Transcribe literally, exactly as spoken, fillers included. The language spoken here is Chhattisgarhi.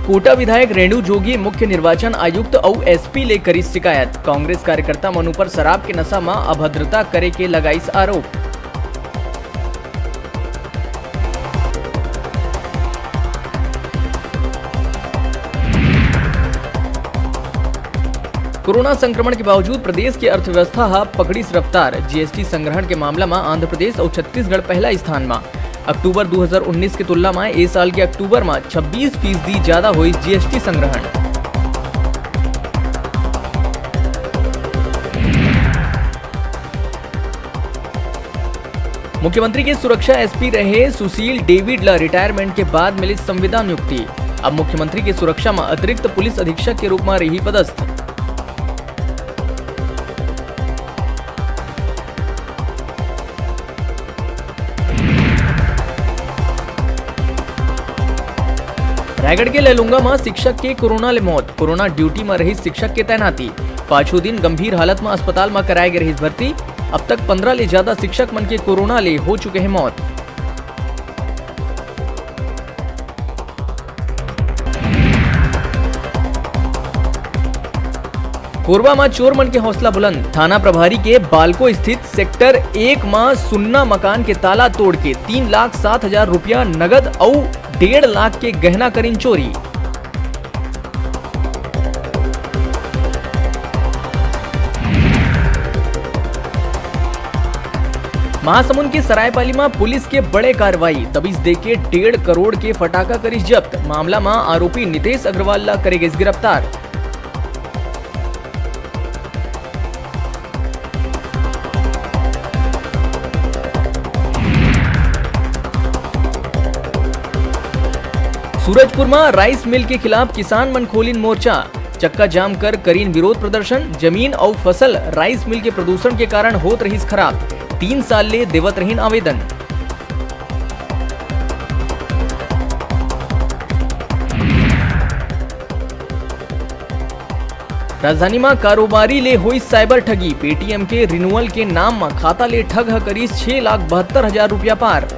कोटा विधायक रेणु जोगी मुख्य निर्वाचन आयुक्त अउ एसपी ले करिस शिकायत। कांग्रेस कार्यकर्ता मन ऊपर शराब के नशा म अभद्रता करे के लगाइस आरोप। कोरोना संक्रमण के बावजूद प्रदेश के अर्थव्यवस्था ह पकड़िस रफ्तार। जीएसटी संग्रहण के मामला म आंध्र प्रदेश अउ छत्तीसगढ़ पहला स्थान म। अक्टूबर दू हज़ार उन्नीस के तुलना म ए साल के अक्टूबर म छब्बीस फीसदी ज्यादा होइस जीएसटी संग्रहण। मुख्यमंत्री के सुरक्षा एसपी रहे सुशील डेविड ला रिटायरमेंट के बाद मिलिस संविदा नियुक्ति। अब मुख्यमंत्री के सुरक्षा म अतिरिक्त पुलिस अधीक्षक के रूप म रही पदस्थ। रायगढ़ के लैलूंगा म शिक्षक के कोरोना ले मौत। कोरोना ड्यूटी म रही शिक्षक के तैनाती। पाछू दिन गंभीर हालत म अस्पताल म कराए गे रहिस भर्ती। अब तक पंद्रह ले ज्यादा शिक्षक मन के कोरोना ले हो चुके हे मौत। कोरबा म चोर मन के हौसला बुलंद। थाना प्रभारी के बालको स्थित सेक्टर एक म सुन्ना मकान के ताला तोड़ के तीन लाख सात हजार रुपया नगद अउ डेढ़ लाख के गहना करिन चोरी। महासमुंद के सरायपाली म पुलिस के बड़े कार्रवाई, दबिश देके डेढ़ करोड़ के फटाका करिस जब्त। मामला म आरोपी नितेश अग्रवाल ला करे गिस गिरफ्तार। सूरजपुर म राइस मिल के खिलाफ किसान मन खोलिन मोर्चा, चक्का जाम कर करिन विरोध प्रदर्शन। जमीन अउ फसल राइस मिल के प्रदूषण के कारण होत रहिस खराब, तीन साल ले देवत रहिन आवेदन। राजधानी म कारोबारी ले होइस साइबर ठगी, पेटीएम के रिन्यूअल के नाम म खाता ले ठग ह करिस छह लाख बहत्तर हजार रुपया पार।